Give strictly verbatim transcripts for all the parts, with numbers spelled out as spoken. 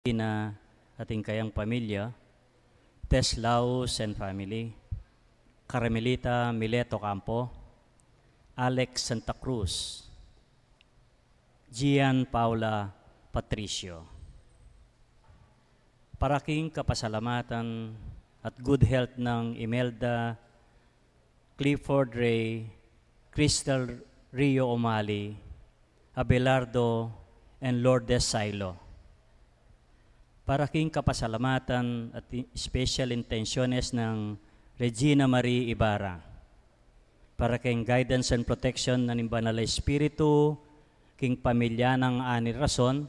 Tina at ing kayang pamilya, Tess Laus and family, Carmelita Mileto Campo, Alex Santa Cruz, Gian Paula Patricio. Para king kapasalamatan at good health nang Imelda Clifford Ray, Crystal Rio O'Malley, Abelardo, and Lourdes Sailo. Para king kapasalamatan at i-, special intenciones nang Regina Marie Ibarra. Para king guidance and protection nang Banal a Espiritu, king pamilya nang Ani Rason,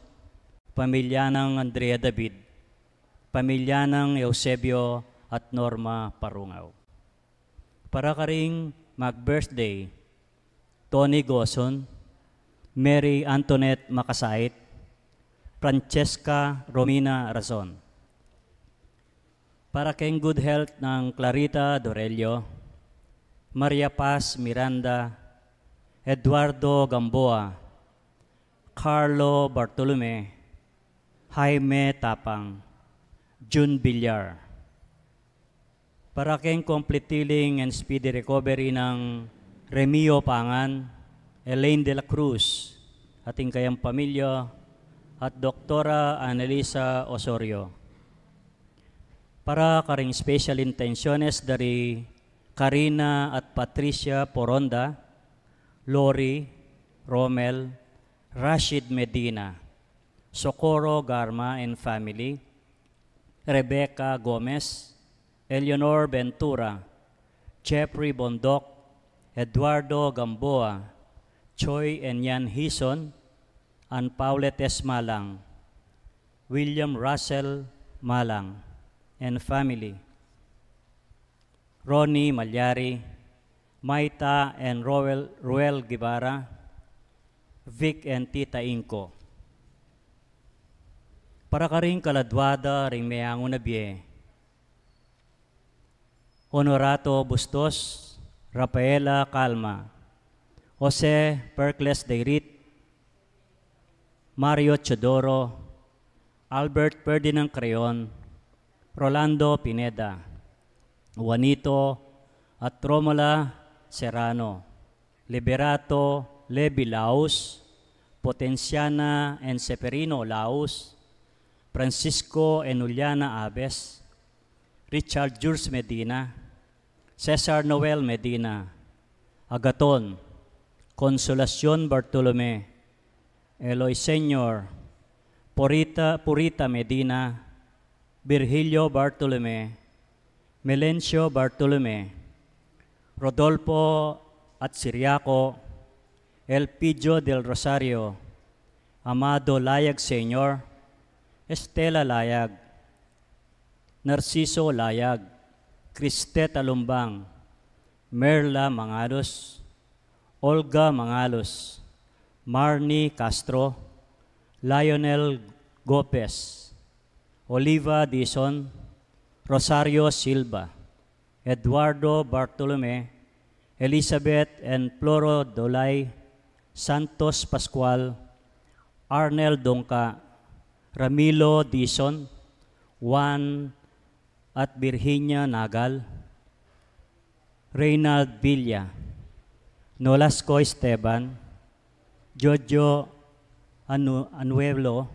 pamilya nang Andrea David, pamilya nang Eusebio at Norma Parungaw. Para karing mag-birthday, Tony Goson, Mary Antoinette Makasait, Francesca Romina Razon. Para keng good health nang Clarita Dorelio, Maria Paz Miranda, Eduardo Gamboa, Carlo Bartolome, Jaime Tapang, Jun Villar. Para keng complete healing and speedy recovery nang Remio Pangan, Elaine de la Cruz, at ing kayang pamilya, at Doktora Annalisa Osorio. Para karing special intenciones dari Karina at Patricia Poronda, Lori, Romel, Rashid Medina, Socorro Garma and family, Rebecca Gomez, Eleanor Ventura, Jeffrey Bondoc, Eduardo Gamboa, Choi and Yan Hison, and Paulette S. Malang, William Russell Malang, and family, Ronnie Malyari, Maita and Roel, Ruel Guevara, Vic and Tita Inco. Para karing kaladua da ring meangu na bie, Honorato Bustos, Rafaela Calma, Jose Percles Deirit, Mario Teodoro, Albert Ferdinand Creon, Rolando Pineda, Juanito at Romola Serrano, Liberato Levi Laus, Potenciana and Seferino Laus, Francisco and Juliana Abes, Richard Jules Medina, Cesar Noel Medina, Agaton, Consolacion Bartolome, Eloy Senior, Purita, Purita Medina, Virgilio Bartolome, Melencio Bartolome, Rodolfo at Siriaco, Elpidio del Rosario, Amado Layag Senior, Estela Layag, Narciso Layag, Cristeta Lumbang, Merla Mangalos, Olga Mangalos, Marnie Castro, Lionel Gopez, Oliva Dizon, Rosario Silva, Eduardo Bartolome, Elizabeth and Floro Dolay, Santos Pascual, Arnel Dongca, Ramilo Dizon, Juan at Virginia Nagal, Reynald Villa, Nolasco Esteban, Jojo Anu-, Anuelo,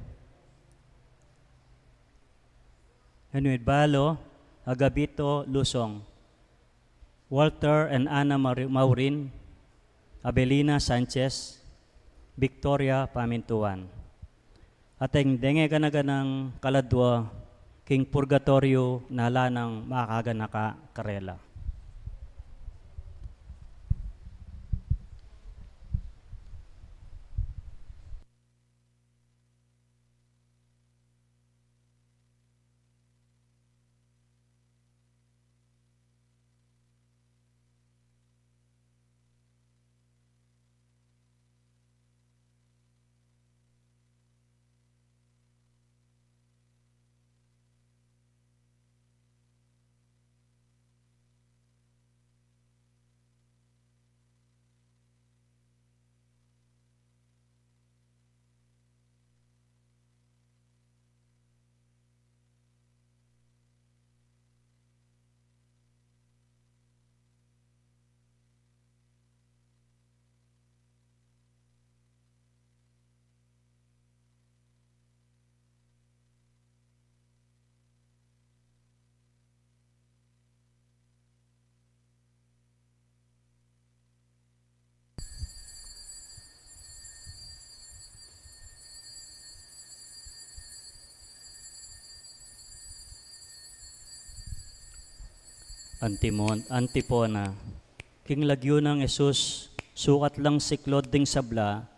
Anuebalo, Agabito Lusong, Walter and Ana Mar-, Maurin, Abelina Sanchez, Victoria Pamintuan. At ing deng e gana-ganang kaladua king purgatoryo, ala nang makaganaka karela. Antimon-, antipona. King lagyu nang Jesus, sukat lang siklaud ding sabla,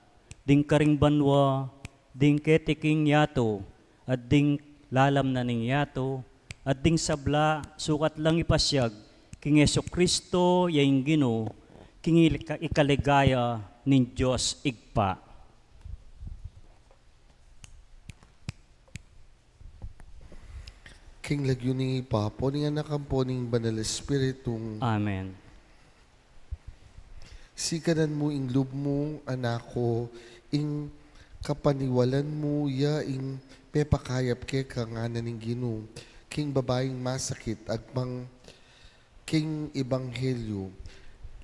ding karing banua, ding keti king yatu, at ding lalam na ning yatu, at ding sabla, sukat lang ipasiag, king Jesucristo, ya ing Ginu, king ilika-, ikaligaya ning Dios Ibpa. King lagyu ning Ibpa, ampo ning Anak, ampo ning Banal Espiritu. Amen. Sikanan mu ing lub mu, Anak ku, ing kapaniwalan mu, ya ing pepakayap keka, ngana ning Ginu, king babaing masakit, agpang king ebanghelyu,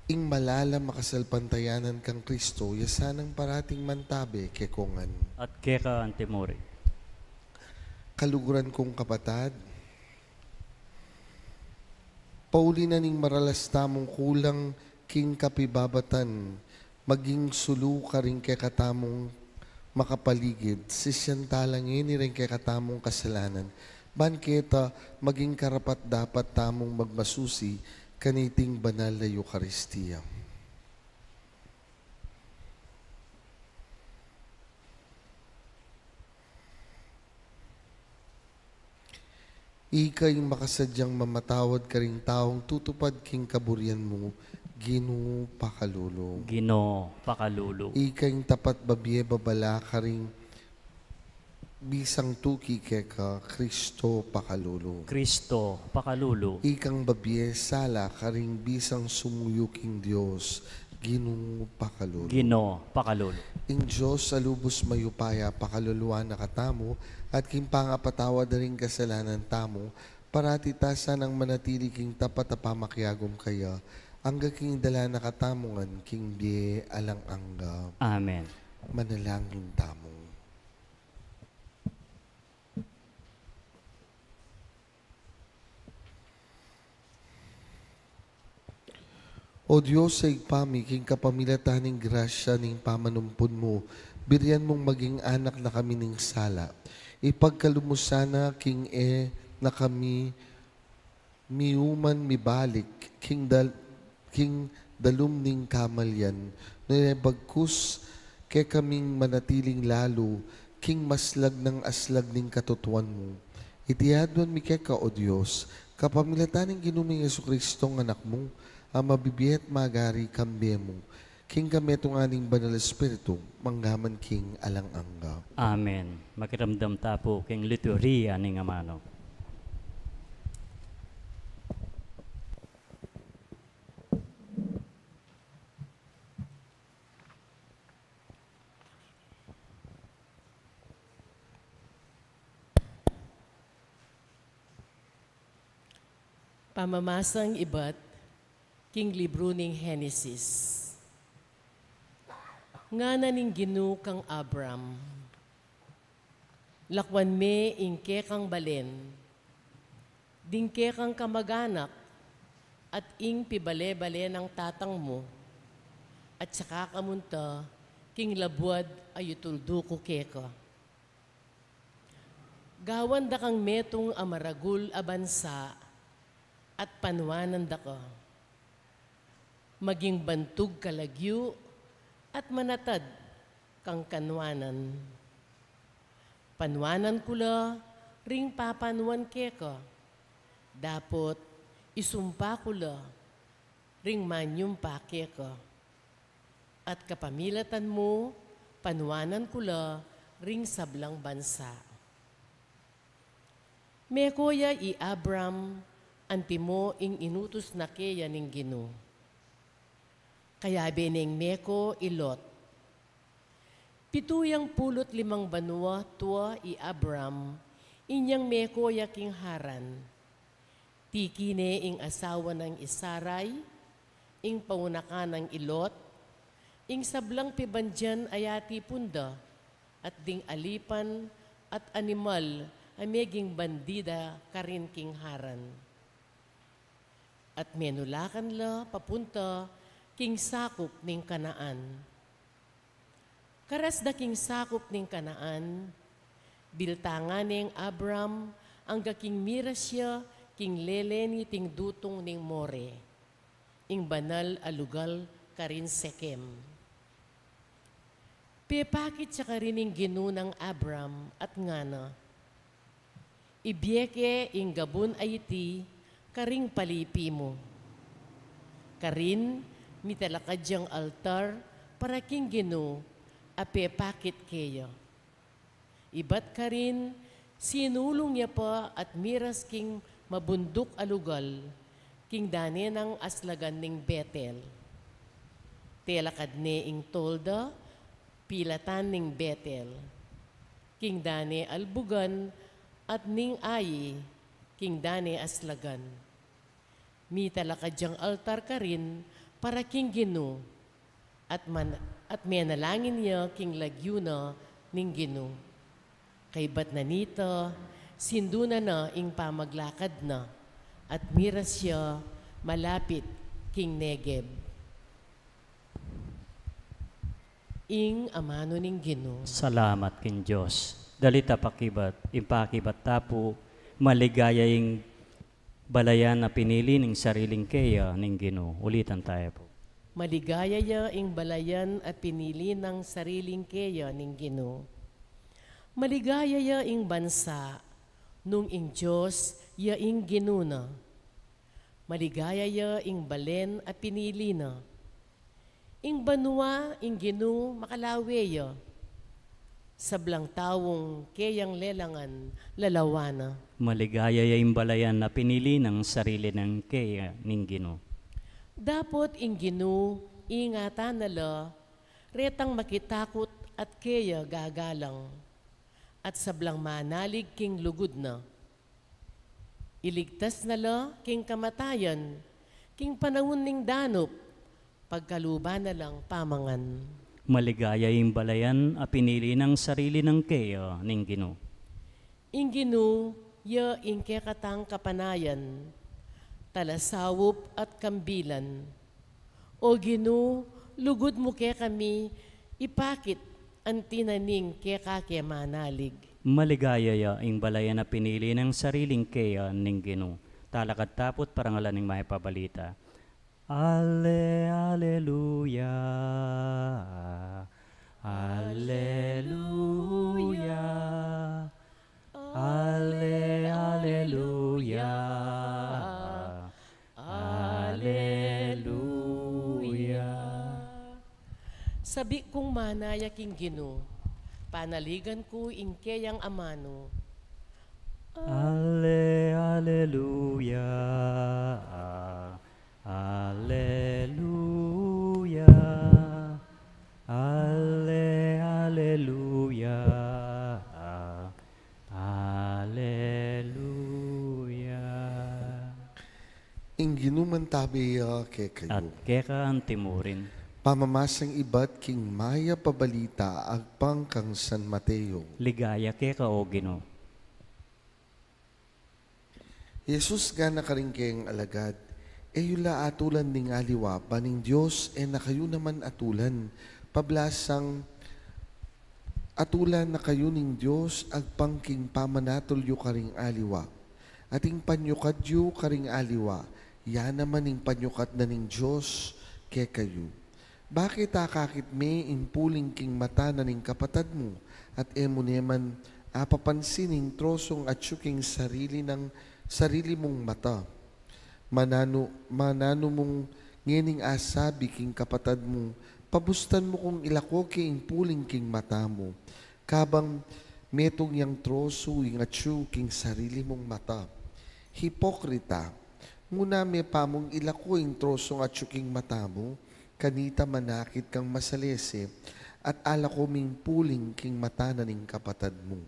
ing malalam a kasalpantayanan kang Kristo, ya sanang parating mantabe keko ngan. At keka antimuri. Kaluguran kung kapatad, pauli na ning maralas tamung kulang king kapibabatan, maging sulu karing kekatamung makapaligid, sisian tala ngeni ring kekatamung kasalanan, ban keta maging karapat-dapat tamung magmasusi kaniting banal a Eukaristia. Ika ing makasadyang mamatawad karing taung tutupad king kaburian mu, Ginu, pakalulu. Ginu, pakalulu. Ika ing tapat, babie, babala karing bisang tuki keka, Kristo, pakalulu. Kristo, pakalulu. Ikang babie, sala karing bisang sumuyu king Dios, Ginu, pakalulu. Ginu, pakalulu. Ing Dios a lubus mayupaya pakaluluan na katamu, at king pangapatawad da ring kasalanan tamu, parati ta sanang manatili king tapat a pamakiagum kaya, angga king idala na katamu ngan king bie alang angga. Amen. Manalangin tamu. O Dios a Ibpa mi, king kapamilatan ning grasya ning pamanumpun mu, birian mung maging anak na kami ning sala. Ipagkalub mu sana king e na kami miuman mibalik king dal-, king dalum ning kamalian, nune bagkus kekaming manatiling lalu king maslag nang aslag ning katutuan mu. Iti aduan mi keka, O Dios, kapamilatan ning Ginu ming Jesucristo, Anak mu, a mabibie at magari kambe mu, king kametungan ning Banal Espiritu, mangga man king alang angga. Amen. Makiramdam ta pu king liturhiya ning amanu. Pamamasang ibat king libru ning Henesis. Ngana ning Ginu kang Abram, "Lakwan me ing kekang balen, ding kekang kamaganak, at ing pibale-bale nang tatang mu, at saka ka munta king labuad a ituldu ku keka. Gawan da kang metung a maragul a bansa, at panuanan da ka. Maging bantug ka lagyu at manatad kang kanuanan. Panuanan ku la ring papanuan keka, dapot isumpa ku la ring manyumpa keka. At kapamilatan mu, panuanan ku la ring sablang bansa." Meko ya i Abram, antimo ing inutus na keya ning Ginu. Kayabe neng meko i Lot. Pitu yang pulu't limang banua tua i Abram, inyang meko ya king Haran. Tiki ne ing asawa nang i Sarai, ing paunakan nang i Lot, ing sablang pibandian a yatipun da, at ding alipan at animal a meging bandi da karin king Haran. At menulakan la papunta king sakup ning Kanaan. Karas da king sakup ning Kanaan, biltangan neng Abram angga king miras ya king lele niting dutung ning More, ing banal a lugal karin Sekem. Pepakit ya karin ing Ginu nang Abram at ngana, "Ibie ke ing gabun a iti karing palipi mu. Karin, mitalakad yang altar para king Ginu a pepakit keya." Ibat karin, sinulung ya pa at miras king mabunduk a lugal, king dane nang aslagan ning Betel. Telakad ne ing tolda, pilatan ning Betel, king dane albugan, at ning Ai, king dane aslagan. Mitalakad yang altar karin para king Ginu, at man-, at menalangin ya king lagyu na ning Ginu. Kaybat na nita, sindunan na ing pamaglakad na, at miras ya malapit king Negeb. Ing amanu ning Ginu. Salamat king Dios. Dali ta pakibat, ing pakibat ta pu, maligaya ing balayan a pinili ning sariling keya ning Ginu. Ulitan taya pu. Maligaya ya ing balayan a pinili nang sariling keya ning Ginu. Maligaya ya ing bansa, nung ing Dios ya ing Ginu na. Maligaya ya ing balen a pinili na. Ing banua ing Ginu makalawe ya. Sablang taung keyang lelangan lalawa na. Maligaya ya ing balayan a pinili nang sarili nang keya ning Ginu. Dapot ing Ginu ingatan na la retang makitakut at keya gagalang, at sablang manalig king lugud na. Iligtas na la king kamatayan, king panaun ning danup, pagkaluban na lang pamangan. Maligaya ing balayan a pinili nang sarili nang keya ning Ginu. Ing Ginu ya ing kekatang kapanayan, talasaup at kambilan. O Ginu, lugud mu kekami ipakit anti na ning keka ke manalig. Maligaya ya ing balayan a pinili nang sariling keya ning Ginu. Talakad ta pu at parangalan ing mayap a balita. Ale, aleluya. Aleluya. Ale, aleluya. Aleluya. Sabi kung manaya king Ginu, panaligan ku ing keyang amanu. Ale, aleluya. Aleluya. Ale, aleluya. Aleluya. Ing Ginu mantabe ya kekayu. At keka antimurin. Pamamasang ibat king mayap a balita agpang kang San Mateo. Ligaya keka, O Ginu. Jesus ngana karing keyang alagad, e yu la atulan ning aliwa, ban ing Dios e na kayu naman atulan. Pablasang atulan na kayu ning Dios agpang king pamanatul yu karing aliwa. At ing panyukat yu karing aliwa, ya naman ing panyukat na ning Dios kekayu. Bakit akakit me ing puling king mata na ning kapatad mu, at e mu ne man apapansin ing trosung atyu king sarili nang, sarili mung mata? Mananu, mananu mung ngening asabi king kapatad mu, pabustan mu kung ilako ke ing puling king mata mu, kabang metung yang trosu ing atyu king sarili mung mata? Hipokrita, nguna me pa mung ilako ing trosung atyu king mata mu, kanita manakit kang masalese, at alako mung puling king mata na ning kapatad mu.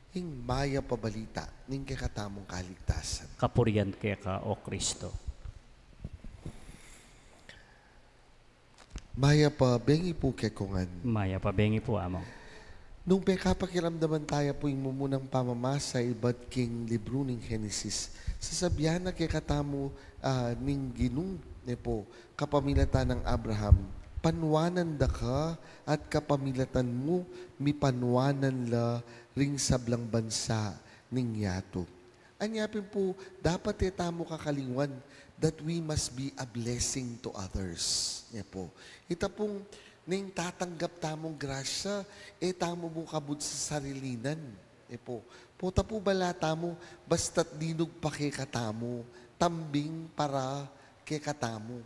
Ing mayap a balita ning kekatamung kaligtasan. Kapurian keka, O Kristo. Mayap a bengi pu kekongan. Mayap a bengi pu, Among. Nung pekapakiramdaman taya pu ing mumunang pamamasa ibat king libru ning Genesis, sasabian na kekatamu, ah, ning Ginu, ne pu, kapamilatan nang Abraham, panuanan da ka at kapamilatan mu, mipanuanan la ring sablang bansa ning yatu. Anya pin pu, dapat e tamu kakalingwan that we must be a blessing to others. Nya pu, ita pung ning tatanggap tamung grasya, e tamu mu kabud sa sarilinan. Nya pu, pota pu bala tamu, basta't dinug pa kekatamu, tambing para kekatamu.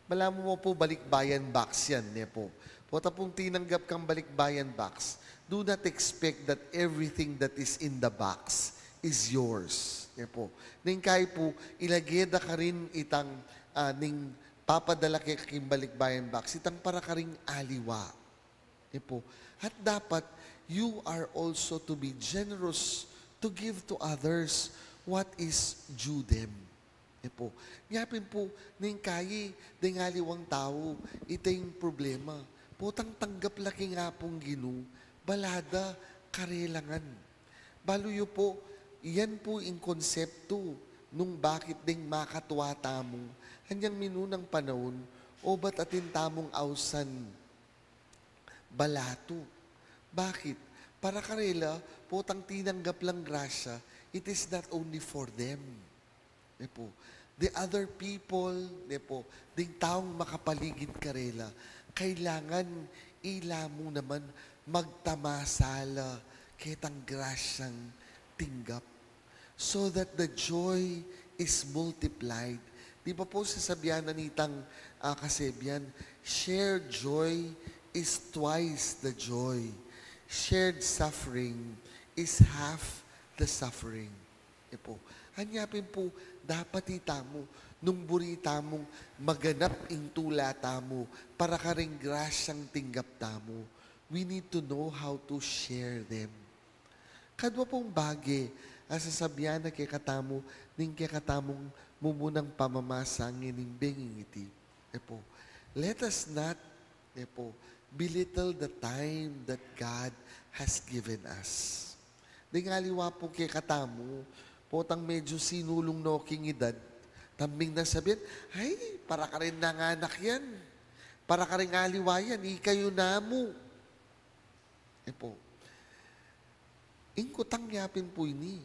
Balamu mu pu balikbayan box yan, ne pu. Pota pung tinanggap kang balikbayan box, do not expect that everything that is in the box is yours. Ne pu. Ning kai pu, ilage da karin itang, ah, ning papadala keka king balikbayan box, itang para karing aliwa. Ne pu. At dapat, you are also to be generous to give to others what is due them. E pu, nya pin pu, ning kayi, deng aliwang tau, ita ing problema. Potang tanggap la king Apung Ginu, bala da karela ngan. Balu yu pu, yan pu ing konseptu nung bakit deng makatua tamu, anyang minunang panaun, obat atin tamung ausan balatu. Bakit? Para karela, potang tinanggap lang grasya, it is not only for them. Ne pu, the other people, ne pu, ding taung makapaligid karela, kailangan ila mu naman magtamasa la ketang grasyang tinggap, so that the joy is multiplied. Di ba pu sasabian na nitang, ah, kasebian, "Shared joy is twice the joy. Shared suffering is half the suffering." E pu. Anya pin pu, dapat itamu, nung buri tamung maganap ing tula tamu, para karing grasyang tinggap tamu, we need to know how to share them. Kadwa pung bage, a sasabian na kekatamu, ning kekatamung mumunang pamamasa ngening benging iti. E pu. Let us not, e pu, belittle the time that God has given us. Deng aliwa pu kekatamu, potang medyu sinulung no king edad, tambing nang sabian, "Ay, para karin nanganak yan. Para karing aliwa yan, ikayu na mu." E pu. Ing kutang nya pin pu ini.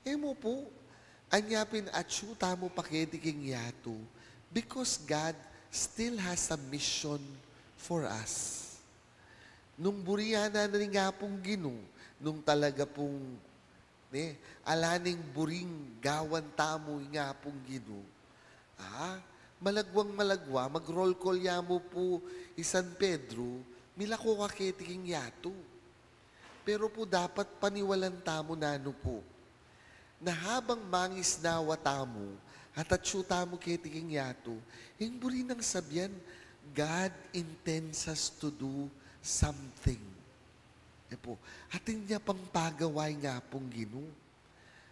E mu pu, anya pin atsu tamu pa keti king yatu, because God still has a mission for us. Nung burian na ning Apung Ginu, nung talaga pung, ne, ala ning buring gawan tamu ing Apung Ginu, ah, malagwang malagwa, mag-roll call ya mu pu i San Pedro, milako ka keti king yatu. Pero pu dapat paniwalan tamu nanu pu, na habang mangisnawa tamu, at atsu tamu keti king yatu, ing buri nang sabian, God intends us to do something. E pu, atin ya pang pagawa ing Apung Ginu.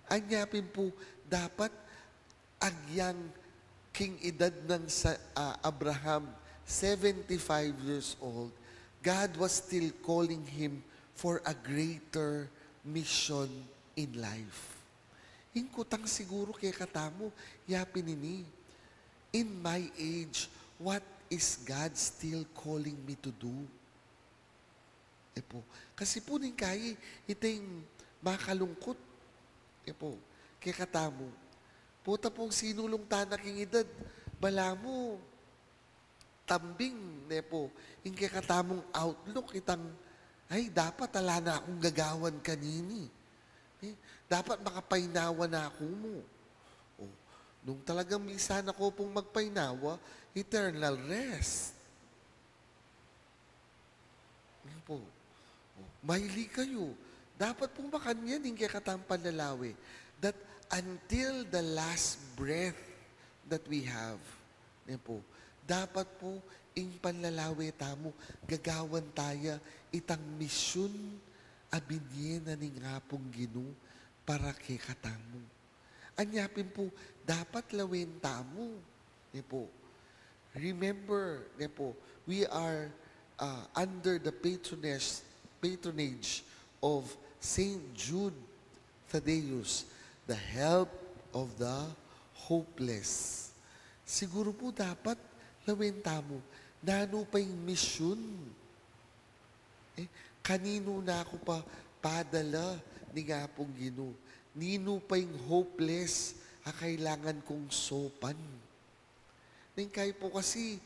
Anya pin pu, dapat agyang king edad nang sa, ah, Abraham, seventy-five years old, God was still calling him for a greater mission in life. Ing kutang siguru kekatamu, ya pin ini, in my age, what is God still calling me to do? E pu. Kasi pu ning kayi, ita ing makalungkut. E pu. Kekatamu. Pota pung sinulung ta na king edad, balamu, tambing, ne pu. Ing kekatamung outlook, itang, "Ay, dapat ala na kung gagawan kanini. Eh, dapat makapainawa na ku mu." O, nung talagang minsan na ku pung magpainawa, eternal rest. Yan pu. O, maili kayu. Dapat pung makanyan ing kekatang panlalawe. That until the last breath that we have. Yan pu. Dapat pu ing panlalawe tamu, gagawan ta ya itang misyun a binie na ning Apung Ginu para kekatamu. Anya pin pu, dapat lawen tamu. Ne pu. Remember, ne pu, we are, uh, under the patronage, patronage of Saint Jude Thaddeus, the help of the hopeless. Siguru pu dapat lawen tamu, nanu pa ing misyun? Eh, kaninu na ku pa padala ning Apung Ginu. Ninu pa ing hopeless a kailangan kung sopan? Ning kai pu kasi,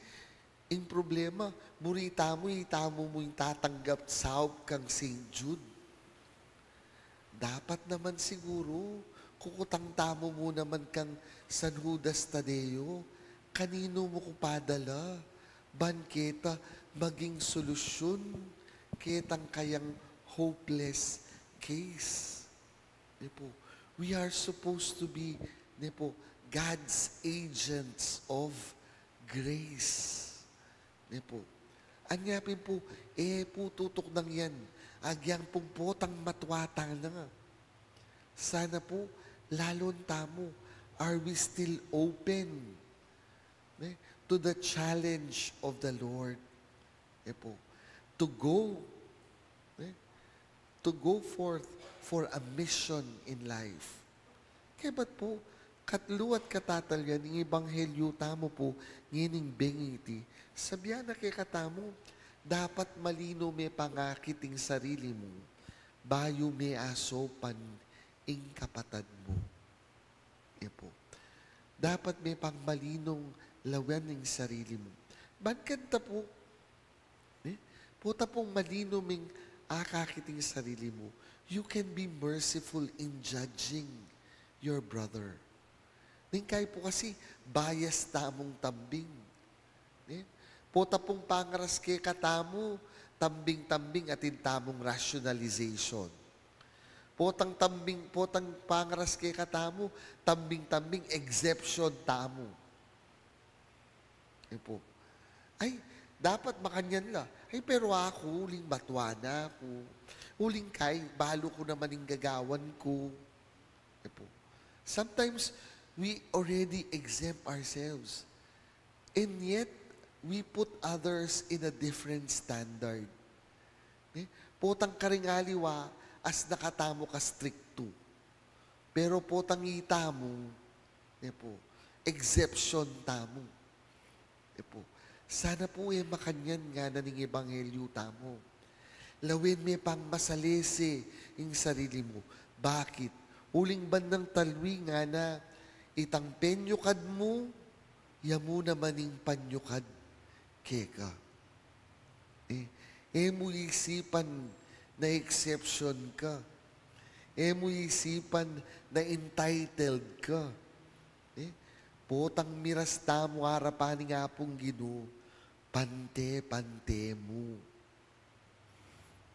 ing problema, muri tamu, itamu mu ing tatanggap saup kang Saint Jude. Dapat naman siguru, kukutang tamu mu naman kang San Judas Tadeo, kaninu mu ku padala, ban keta maging solusyun ketang kayang hopeless case. Ne pu, we are supposed to be, ne pu, God's agents of grace. Ne pu, anya pin pu, e pu tutuknang yan, agyang pung potang matwa tana. Sana pu, lalun tamu, are we still open, ne, to the challenge of the Lord? Ne pu, to go, ne, to go forth for a mission in life. Kebat pu, katlu at katatalyan ing ebanghelyu tamu pu ngening bengi iti, sabian na kekatamu, dapat malinu me pangakit ing sarili mu bayu me asopan ing kapatad mu. E pu, dapat me pang malinung lawen ing sarili mu. Ban kanta pu, ne? Pota pung malinu meng akakit ing sarili mu, you can be merciful in judging your brother. Ning kai pu kasi, bias tamung tambing. Ne? Pota pung pangaras kekatamu, tambing-tambing atin tamung rationalization. Potang tambing, potang pangaras kekatamu, tambing-tambing exemption tamu. E pu. Ay, dapat makanyan la. Ay, pero aku, uling matwa na aku. Uling kai, balu ku naman ing gagawan ku. E pu. Sometimes, we already exempt ourselves. And yet, we put others in a different standard. Ne? Potang karing aliwa, asna katamu ka striktu. Pero potang itamu, ne pu, exception tamu. Ne pu, sana pu e makanyan ngana ning ebanghelyu tamu. Lawen me pang masalese ing sarili mu. Bakit? Uling bandang talwi ngana, itang penyukad mu, ya mu naman ing panyukad keka. E, e mu isipan na exception ka. E mu isipan na entitled ka. E, potang miras tamu arapan ning Apung Ginu, pante-pante mu.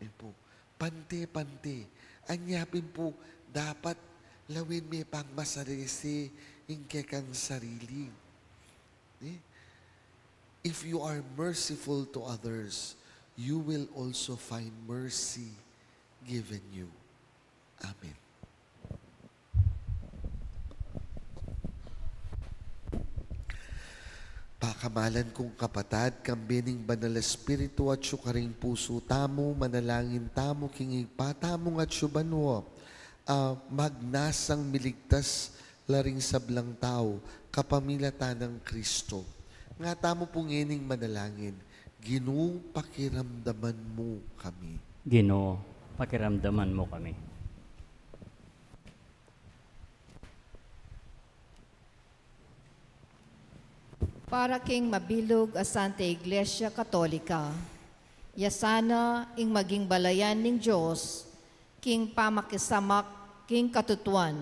E pu, pante-pante. Anya pin pu, dapat lawen me pang masalese ing kekang sarili. E? If you are merciful to others, you will also find mercy given you. Amen. Pakamalan kung kapatad, kambe ning Banal Espiritu, atyu karing pusu tamu, manalangin tamu king Ibpa tamung atyu banua, a magnasang miligtas la ring sablang tau kapamilatan nang Kristo. Nga tamu pu ngening manalangin, Ginu, pakiramdaman mu kami. Ginu, pakiramdaman mu kami. Para king mabilug a Santa Iglesia Katolika, ya sana ing maging balayan ning Dios king pamakisamak king katutuan,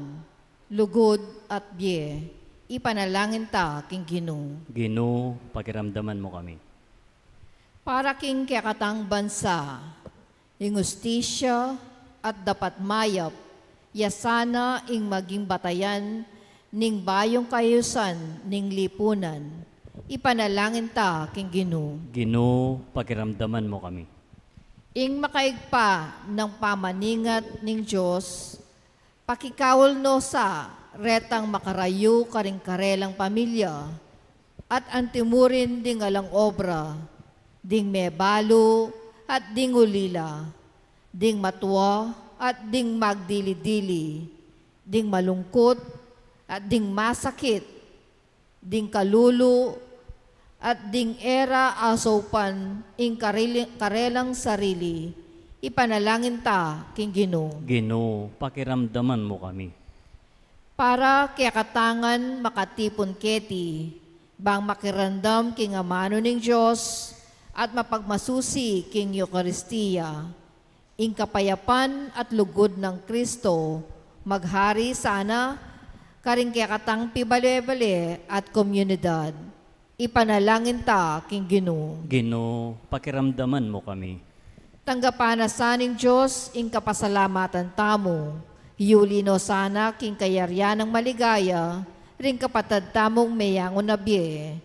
lugud at bie, ipanalangin ta king Ginu. Ginu, pakiramdaman mu kami. Para king kekatang bansa, ing hustisya at dapat mayap, ya sana ing maging batayan ning bayung kayusan ning lipunan, ipanalangin ta king Ginu. Ginu, pakiramdaman mu kami. Ing makaigpa nang pamaningat ning Dios, pakikaul no sa retang makarayu karing karelang pamilya, at antimurin ding alang obra, ding mebalu at ding ulila, ding matua at ding magdili-dili, ding malungkut at ding masakit, ding kalulu, at ding e ra asaupan ing karili-, karelang sarili, Ipanalangin ta king Ginu. Ginu, pakiramdaman mu kami. Para kekatang makatipun keti, bang makiramdam king amanu ning Dios at mapagmasusi king Eukaristia, ing kapayapan at lugud nang Kristo, maghari sana karing kekatang pibale-bale at komunidad. Ipanalangin ta king Ginu. Ginu, pakiramdaman mu kami. Tanggapan na sa ning Dios ing kapasalamatan tamu. Yuli no sana king kayarian nang maligaya ring kapatad tamung meyangu na bie.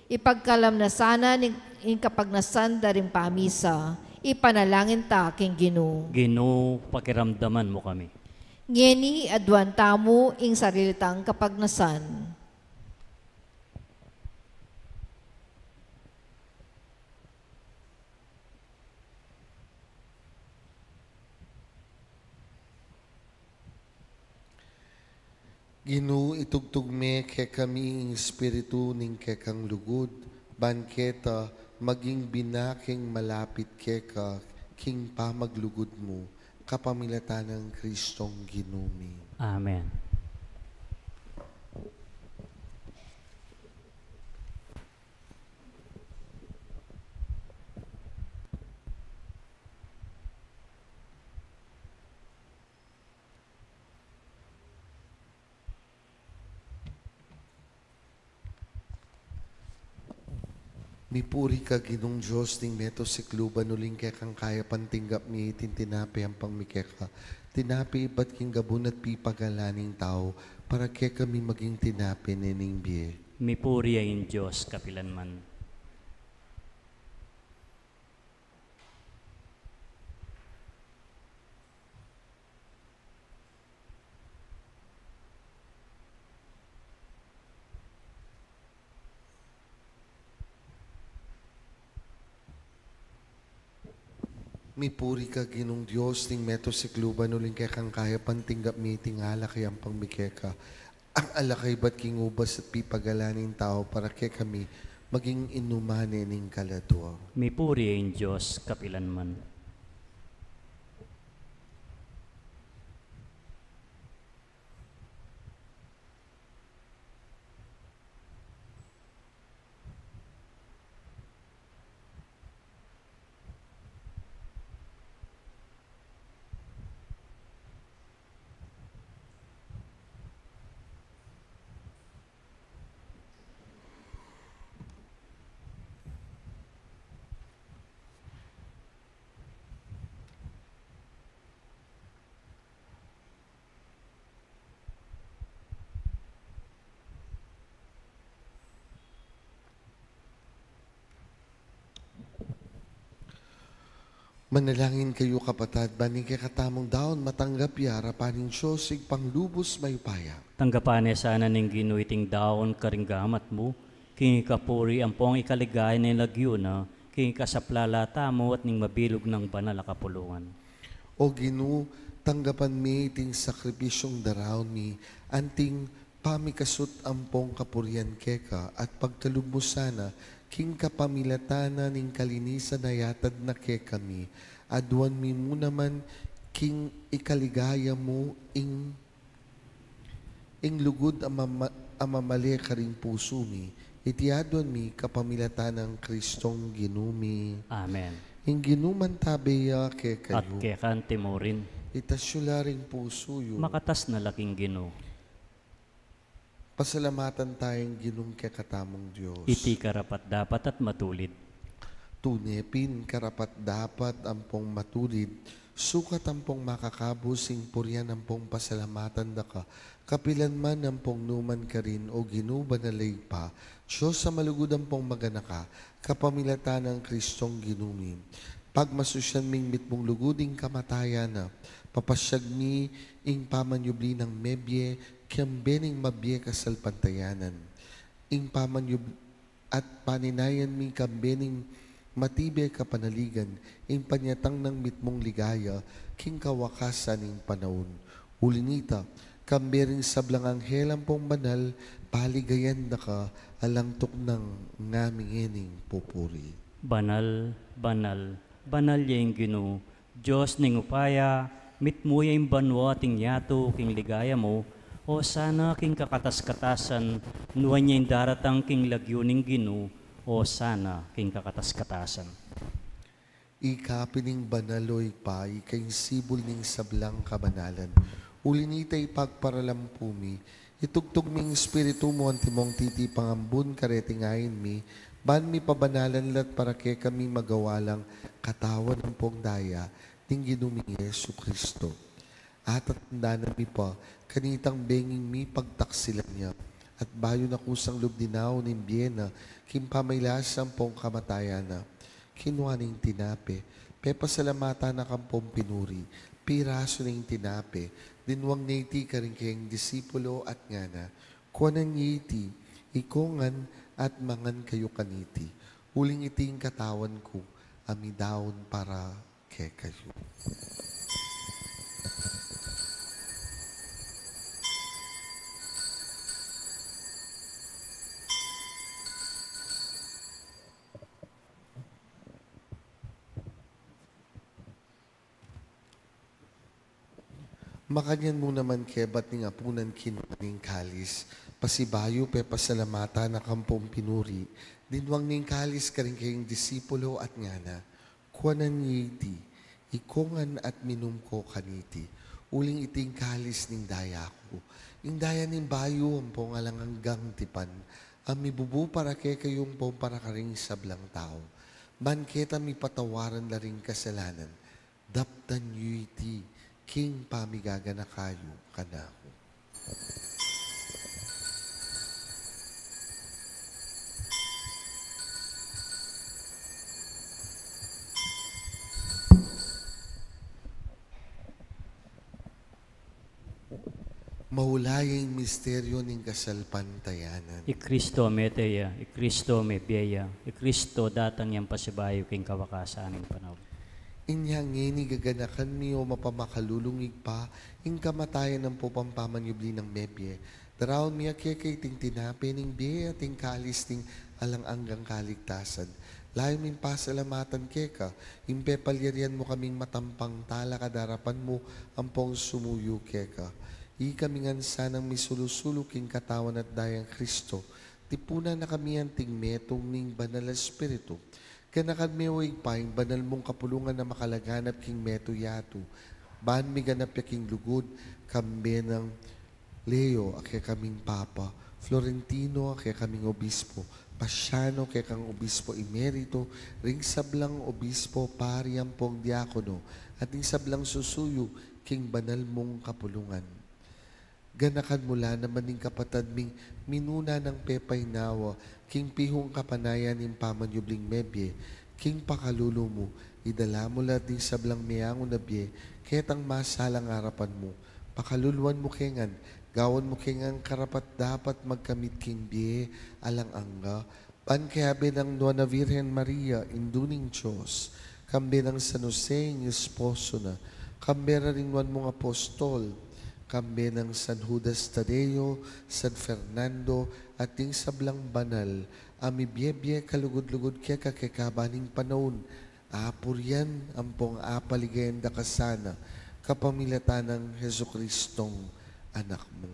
Ipagkalam na sana ning, ing kapagnasan da ring pamisa. Ipanalangin ta king Ginu. Ginu, pakiramdaman mu kami. Ngeni, aduan tamu ing sarili tang kapagnasan. Ginu, itugtug me kekami ing Espiritu ning kekang lugud, ban keta maging bina keng malapit keka king pamaglugud mu, kapamilatan nang Kristong Ginu mi. Amen. Mipuri ka, Ginung Dios ning meto sikluban, uling kekang kayapan tinggap mi iting tinape ampang mi keka. Tinape ibat king gabun at pipagalan ning tau, para kekami maging tinape ne ning bie. Mipuri ya ing Dios kapilan man. Mipuri ka, Ginung Dios ning meto sikluban, uling kekang kayapan tinggap mi iting alak a ampang mi keka. Ing alak a ibat king ubas at pipagalan ning tau, para kekami maging inuman ne ning kaladua. Mipuri ya ing Dios kapilan man. Manalangin kayu, kapatad, ban ing kekatamung daun matanggap ya arapan ning Dios Ibpang lubus mayupaya. Tanggapan ne sana ning Ginu iting daun karing gamat mu, king ikapuri ampong ikaligaya ning lagyu na, king ikasaplala tamu at ning mabilug nang banal a kapulungan. O Ginu, tanggapan mi iting sakripisyung daraun mi, anting pamikasut ampong kapurian keka, at pagkalub mu sana, king kapamilatan na ning kalinisan a yatad na kekami, aduan mi mu naman king ikaligaya mu ing ing lugud a mama-, a mamale karing pusu mi, iti aduan mi kapamilatan nang Kristong Ginu mi. Amen. Ing Ginu mantabe ya kekayu. At keka anti mu rin. Itas yu la ring pusu yu. Makatas na la king Ginu. Pasalamatan taya ing Ginung kekatamung Dios. Iti karapat-dapat at matulid. Tune pin karapat-dapat ampong matulid, sukat ampong makakabus ing purian ampong pasalamatan da ka, kapilan man ampong numan karin, o Ginu, banal a Ibpa, Dios a malugud ampong maganaka, kapamilatan nang Kristong Ginu mi. Pagmasusyan ming mitmung lugud ing kamatayan na, papasyag mi ing pamanyubli nang mebie, kambe ning mabie kasalpantayanan. Ing pamanyub-, at paninayan mi kambe ning matibe kapanaligan, ing panyatang nang mitmung ligaya, king kawakasan ning panaun. Uli nita, kambe ring sablang anghel ampong banal, paligayan da ka, alang tuknang ngami ngening pupuri. Banal, banal, banal ya ing Ginu, Dios ning upaya, mitmu ya ing banua at ing yatu king ligaya mu. Osana king kakatas-katasan, nuan ya ing daratang king lagyu ning Ginu. Osana king kakatas-katasan. Ika pin ing banal, o Ibpa, ika ing sibul ning sablang kabanalan. Uli na nita, ipagparalan pu mi, itugtug ming Espiritu mu antimong titipang ambun kareting ain mi, ban mipabanalan la at para kekami magawa lang katawan ampong daya ning Ginu ming Jesucristo. Atatandanan mi pa kanitang benging mipagtaksilan ya, at bayu na kusang lub dinaun ing bie na king pamailasa ampong kamatayan na, kinua ne ing tinape, pepasalamatan na kampong pinuri, pirasu ne ing tinape, dinwang ne iti karing kayang disipulo at ngana, kuanan ye iti, ikongan at mangan kayu kaniti, uling iti ing katawan ku, a midaun para kekayu. Makanyan mu naman kebat ning apunan, kinua ne ing kalis, pasibayu pepasalamatan na kampong pinuri, dinwang ne ing kalis karing kayang disipulo at ngana, kuanan ye iti, ikongan at minum ko kaniti, uling iti ing kalis ning daya ku, ing daya ning bayu ampong alang anggang tipan, a mibubu para kekayu ampong para karing sablang tau, ban keta mipatawaran la ring kasalanan. Daptan yu iti king pamigaganaka yu kanaku. Maulayu ing misteryu ning kasalpantayanan. I Kristo mete ya, i Kristo mebie ya, i Kristo datang yang pasibayu king kawakasan ning panaun. Inya ngeni gaganakan mi, o mapamakalulung Ibpa, ing kamatayan ampong pamanyubli nang mebie, daraun mi keka iting tinape ning bie at ing kalis ning alang anggang kaligtasan. Layun ming pasalamatan keka ing pepalyarian mu kaming matampang talakad king arapan mu ampong sumuyu keka. Ikami ngan sanang misulu-sulu king katawan at dayang Kristo, tipunan na kami anting metung ning Banal a Espiritu. Ganakan me, o Ibpa, ing banal mung kapulungan a makalaganap king metung yatu, ban miganap ya king lugud, kambe nang Leo a kekaming Papa, Florentino a kekaming Obispo, Pasiano a kekang Obispo Emerito, ring sablang Obispo, Pari ampong Diakono, at ing sablang susuyu king banal mung kapulungan. Ganakan mu la naman ing kapatad ming minuna nang pepainawa king pihung kapanayan ning pamanyubling mebie, king pakalulu mu, idala mu la ding sablang meangu na bie ketang masalang arapan mu. Pakaluluan mu ke ngan, gawan mu ke ngan karapat-dapat magkamit king bie alang angga, ban kayabe nang Nuan a Virgen Maria, Indu ning Dios, kambe nang San Jose ing esposo na, kambe ra ring nuan mung apostol, kambe nang San Judas Tadeo, San Fernando, at ding sablang banal a mibie-bie kalugud-lugud keka kekaban ning panaun, apurian ampong apaligayan da ka sana, kapamilatan nang Jesucristong Anak mu.